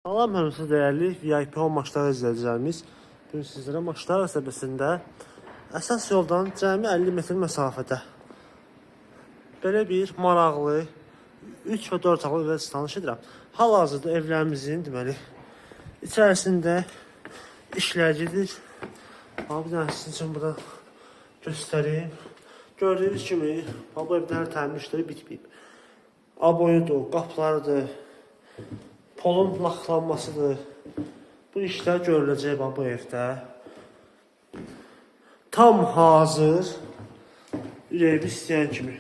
Salam hörmətli dəyərli VIP Home Maçları izləyicilərimiz. Bugün sizlərə Maçlar qəsəbəsində əsas yoldan cəmi 50 metr məsafədə belə bir maraqlı 3 və 4 otaqlı evlə tanış edirəm. Hal-hazırda evlərimizin deməli içərisində işlər gedir. Bax, bir dənə sizin üçün burada göstərim. Gördüyünüz kimi bax, bu evdə hələ təmir işləri bitməyib. Aboyudur, qapılarıdır, polun laxlanmasıdır. Bu işlər görüləcək bax bu evdə. Tam hazır. Ürəyimiz istəyən kimi.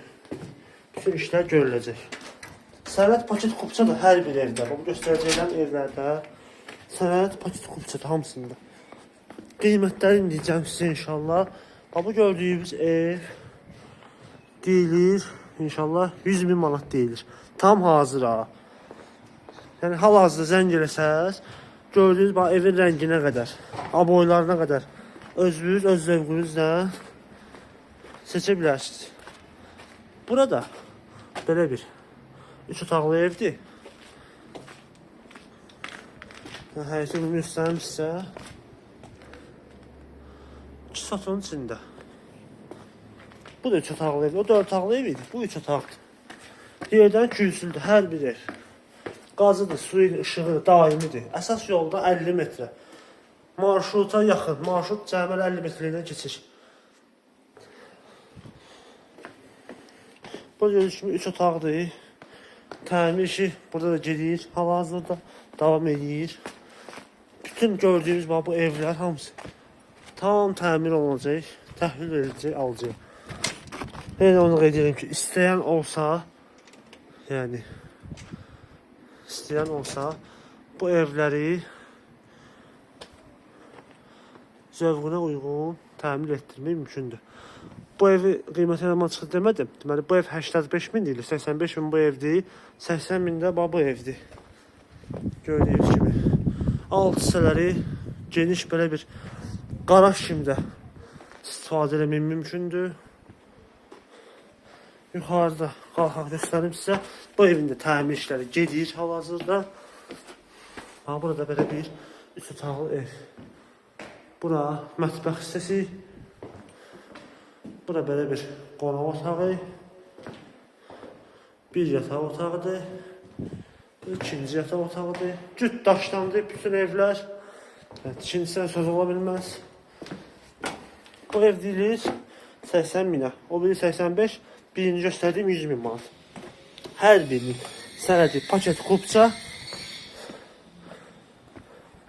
Bütün işlər görüləcək. Sənəd paket kupçadır hər bir evdə. Bu göstərəcəklərim evlərdə sənəd paket kupçadır hamısında. Qiymətlərini deyəcəm sizə inşallah. Bax bu gördüyümüz ev deyilir inşallah 100 min manat deyilir. Tam hazır ha. Yəni hal-hazırda zəng eləsəz, gördüyünüz bax evin rənginə qədər, aboylarına qədər özünüz öz zövqünüzlə seçə bilərsiniz. Burada belə bir 3 otaqlı evdir. Həyəti bunu göstərim sizə. 2 sotun içində. Bu da 3 otaqlı ev. O 4 otaqlı ev idi. Bu 3 otaqdır. Yerdən kürsüldür hər bir ev. Qazıdır, suyu, işığı daimidir. Əsas yolda 50 metrə. Marşruta yaxın. Marşrut cəmi 50 metrlikdən keçir. Bu gördüyünüz kimi 3 otaqdır. Təmir işi burada da gedir. Hal-hazırda davam edir. Bütün gördüyünüz bax bu evlər hamısı tam təmir olunacaq, təhvil veriləcək, alacaq. Yenə onu qeyd edirəm ki, istəyən olsa, yəni istəyən olsa bu evləri zövqünə uyğun təmir etdirmək mümkündür. Bu evi qiyməti nə çıxdı demədim. Deməli bu ev 85 min deyilir. 85 min bu evdir. 80 min də bax bu evdir. Gördüyünüz kimi. Alt hissələri geniş belə bir qaraj kimi də istifadə eləmək mümkündür. Yuxarıda qalxaq göstərim sizə. Bu evin də təmir işləri gedir hal-hazırda. Ha, burada belə bir 3 otaqlı ev. Bura mətbəx hissəsi. Bura belə bir qonaq otağı. Bir yataq otağıdır. Bu ikinci yataq otağıdır. Cüt daşdandır bütün evlər. Yəni, tikintisinə söz ola bilməz. Bu ev deyilir 80 minə. O biri 85, birinci göstərdiyim 100 min manat. Hər birinin sənədi paket kupça,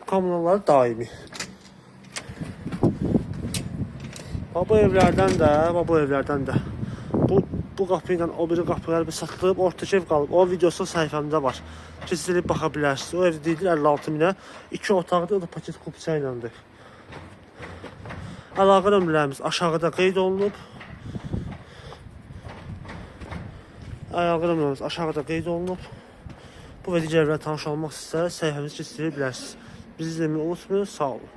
kommunalları daimi. Bax bu evlərdən də, bax bu evlərdən də bu qapı ilə o biri qapılar bir satılıb, ortadakı ev qalıb. O videosu səhifəmdə var. Keçib baxa bilərsiniz. O ev deyilir 56 minə. 2 otaqdır, o da paket kupça ilədir. Əlaqə nömrələrimiz aşağıda qeyd olunub. Əlaqə nömrələrimiz aşağıda qeyd olunub. Bu və digər evlərlə tanış olmaq istəsəniz səhifəmizi keçirə bilərsiniz. Bizi izləməyi unutmayın. Sağ olun.